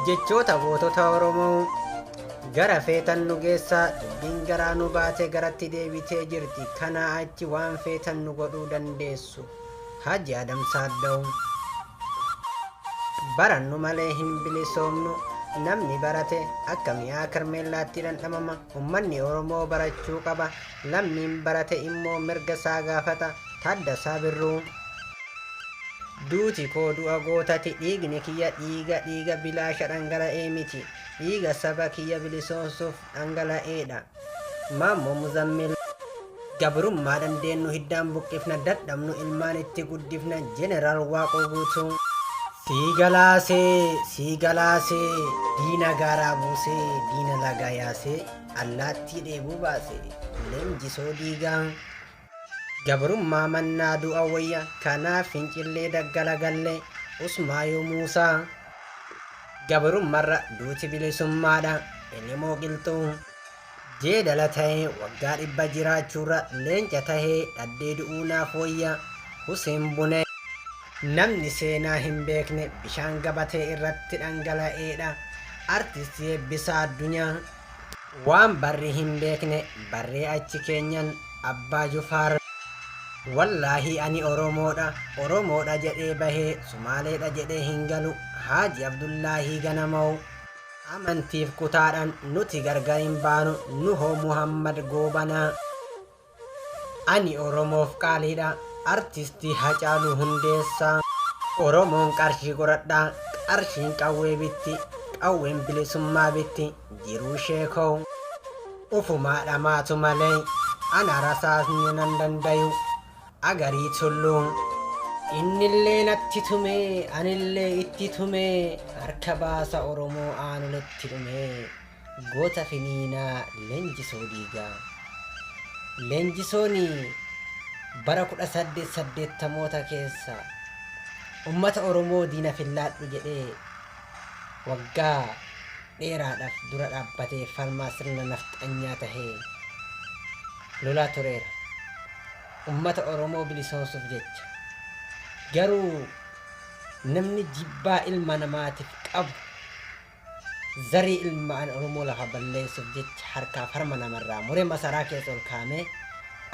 Jechoota gootota Oromoo gara feetan nu geessaa, dubbiin garaa nu baate garatti deebitee jirti, kanaa achi waan feetan nu godhuu dandeessu. Haji Adam Saaddaw. Barannu malee hin bilisoomnu, namni barate akka mi'aa karmeellaatti dhandhamama. Ummanni Oromoo barachuu qaba, lammiin barate immoo mirga isaa gaafata. Taaddasaa Birruu. Duuti koo du'a gootati, dhiigni kiyya dhiiga dhiiga bilaasha dhangala'ee miti, dhiiga saba kiyya bilisoomsuuf dhangala'eedha. Maammoo Muzammil. Gabrummaa dandeennu hiddaan buqqifna, dadhabnu ilmaan itti guddifna. Jeneraal Waaqoo Guutuu. Sii galaasee, sii galaasee, diina gaaraa buusee, diina lagaa yaasee, allaattii dheebuu baase, Leenjisoo Diigaa. Gabrummaa mannaa du'a wayya, kanaaf fincillee daggala galle. Usmaayoo Muusaa. Gabrummarra duuti bilisummaadha. Elemoo Qilxuu. Jeedala tahee waggaa 100 jiraachuurra leenca tahee dhaddee du'uu naaf wayya. Huseen Bunee. Namni seenaa hin beekne bishaan gabatee irratti dhangala'eedha. Artisti Eebbisaa Addunyaa. Waan barri hin beekne barree achi keenyan. Abbaa Jufaar. Wallaahii ani Oromoodha, Oromoodha jedhee bahee Sumaaleedha jedhee hin galu. Haaji Abdullaahii Ganamaw. Amantiif kutaadhaan nuti gargar hin baanu. Nuhoo Muhammad Goobanaa. Ani Oromoof qaaliidha. Artisti Hacaaluu Hundeessaa. Oromoon qarshii godhadhaa, qarshiin qawwee bitti, qawween bilisummaa bitti. Jiruu Sheekow. Ufumaa dhamaatu malee ana rasaasni nan dandayu. Agarii Tulluu. Innillee natti tumee anillee itti tumee harka baasa Oromoo aanoletti dhumee. Goota Finiinaa Leenjisoo Diigaa. Leenjisoon bara 1880moota keessa ummata Oromoo diina fillaadhu jedhee waggaa dheeraadhaaf dura dhaabbatee falmaa sirna nafxanyaa tahee lolaa tureera. Ummata Oromoo bilisoomsuuf jecha. Garuu namni jibbaa ilma namaatiif qabu zarii ilmaan Oromoo lafa balleessuuf jecha harkaaf harma namarraa muree masaraa keessa ol kaa'amee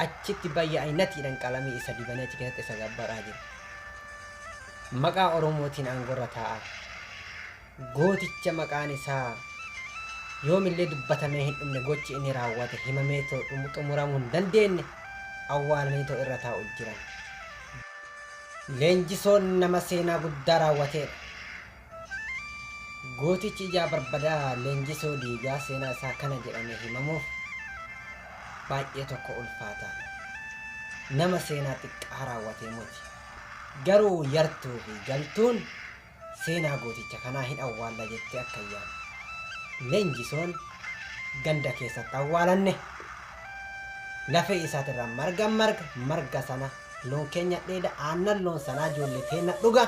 achitti bayya aynatiidhaan qalamii isa dibanii achi keessatti isa gabbaraa jiru. Maqaa Oromootiin aangorra taa'a. Gooticha maqaan isaa yoomillee dubbatamee hin dhumne, gochi inni raawwate himamee xumuramuu hin dandeenye awwaalanii too irra taa'u jiran. Leenjisoon nama seenaa guddaa raawwateedha. Gootichi ijaa barbadaa Leenjisoo Diigaa seenaa isaa kana jedhamee himamuuf baay'ee tokko ulfaataadha. Nama seenaa xiqqaa raawwatee moti. Garuu yartuu fi galtuun seenaa gooticha kanaa hin awwaalla jettee akka hin yaadne. Leenjisoon ganda keessatti awwaalanne. Lafee isaatirraa marga marga, marga sana loon keenya dheeda, aannan loon sanaa ijoollee teenna dhuga.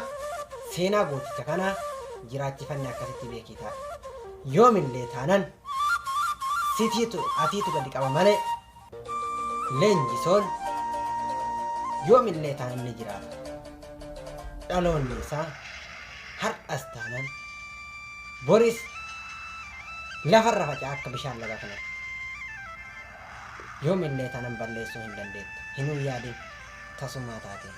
Seenaa gooticha kanaa jiraachifanne akkasitti beekii taa'e. Yoomillee taanan sitiitu atiitu gadi qaba malee Leenjisoon yoomillee taanan ni jiraata. Dhaloonni isaa har'as taanan boris lafarra faca'a akka bishaan laga kanatti. Yoomillee taanan balleessuu hin dandeettu. Hinuu yaadin tasumaa taatee.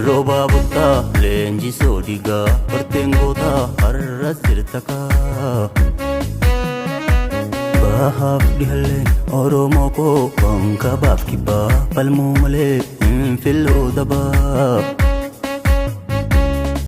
Roobaa buttaa leenjisoo digaa barteen gootaa har'as jirta kaa. Bahaaf dhihalleen Oromoo koo waan kabaaf kibbaa falmuu malee hin filluu dabaa.